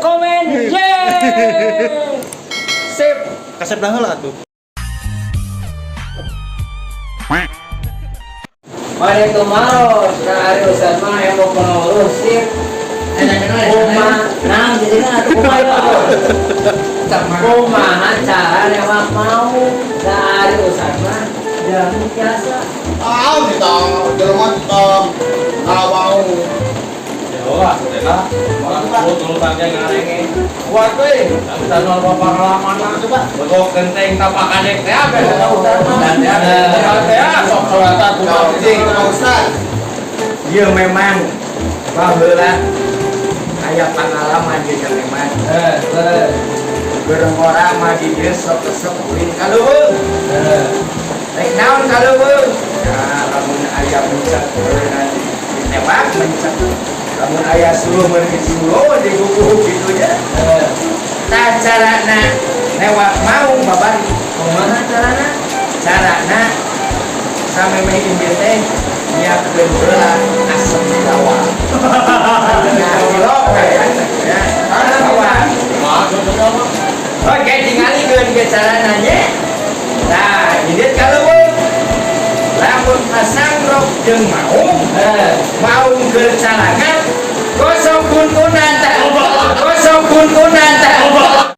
komen. Yeay. Sip. Kasep dah heula atuh. Mari tumaros, da ari Ustad mah emo kono sip. Kumaha, nah jadi kan atuh kumaha. Kumaha cara newak mau da ari Ustad mah jamu biasa. Ah, kita jelema kita kalau mau. Ya lah, malah turutan ge ngarenge. Kuat we. Kita nol pengalaman lah coba. Begok genteng tapak kadek teh apa ya? Dan ya, teh sok solata kumaha Cing, Pak Ustad. Iya memang baheula aya pengalaman jeung memang. Gereng ora mah di dieu sok resep ulin ka leuweung. Rek naon ka leuweung? Nah, lamun aya mencet meureunna ditewak mencet. Lamun aya suluh meureun disuluh diguguh kitu nya. Tah carana newak maung babari. Kumaha carana? Carana samemeh indit teh nyiapkeun heula asem jawa. Nah, kilo we ya. Jawa. Oke, tingalikeun ke carana nya. Nah, indit ka leuweung. Lamun pasangrok jeung maung, maung keur calangan, gosok kuntunan tah. Gosok kuntunan tah.